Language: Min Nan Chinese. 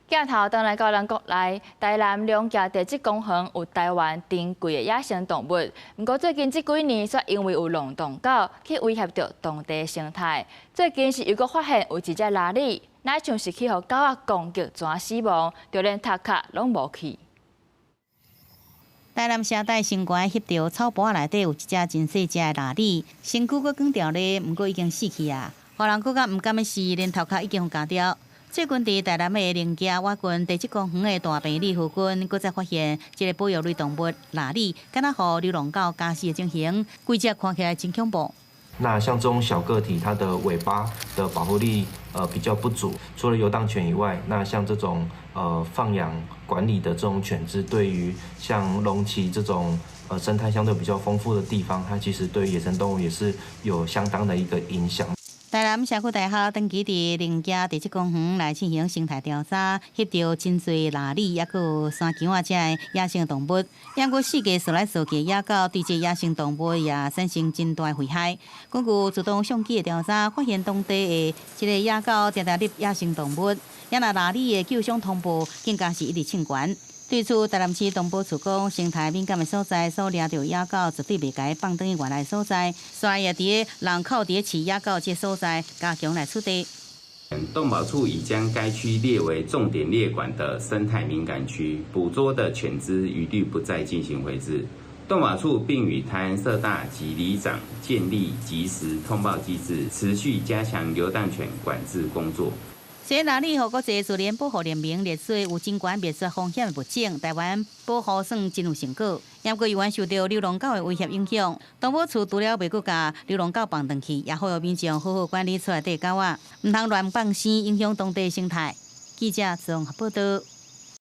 鏡頭轉來到咱國內，台南龍崎地質公園有台灣珍貴的野生動物。毋過最近這幾年，卻因為有浪蕩狗去威脅著當地生態。最近是又閣發現有一隻鯪鯉，若像是去予狗仔攻擊，怎死亡，就連頭殼攏無去。台南社大深懸翕著草埔仔內底有一隻真細隻的鯪鯉，身軀閣捲牢咧，毋過已經死去啊！予人閣較毋甘的是，連頭殼已經予咬掉。最近佇台南的龍崎倚近地質公園的大坪里附近，閣再發現一個保育類動物鯪鯉，敢若予流浪狗咬死的情形，規隻看起來真恐怖。那像這種小個體，它的尾巴的保護力比較不足。除了遊蕩犬以外，那像這種放養管理的這種犬隻，對於像龍崎這種生態相對比較豐富的地方，它其實對野生動物也是有相當的一個影響。台南社區大學長期佇龍崎地質公園來進行生態調查，翕著真濟鯪鯉，抑閣有山羌仔這个野生動物。毋過四界踅來踅去的野狗，對這野生動物也產生真大危害。根據自動相機的調查，發現當地的這个野狗定定獵野生動物，也若鯪鯉的救傷通報更加是一直衝懸。對此，台南市動保處講，生態敏感的所在所掠著野狗，絕對袂共放轉去原來所在，所以也佇人口佇咧飼野狗這所在加強來取締。動保處已將該區列為重點列管的生態敏感區，捕捉的犬隻一律不再進行回置。動保處並與台南社大及里長建立即時通報機制，持續加強流浪犬管制工作。這鯪鯉予國際自然保護聯盟列做有真懸滅絕風險的物種，台灣保護算真有成果。不過，猶原受著流浪狗的威脅影響，動保處除了袂閣共流浪狗放轉去，也呼籲民眾好好管理厝內底狗仔，毋通亂放生，影響當地生態。記者綜合報道。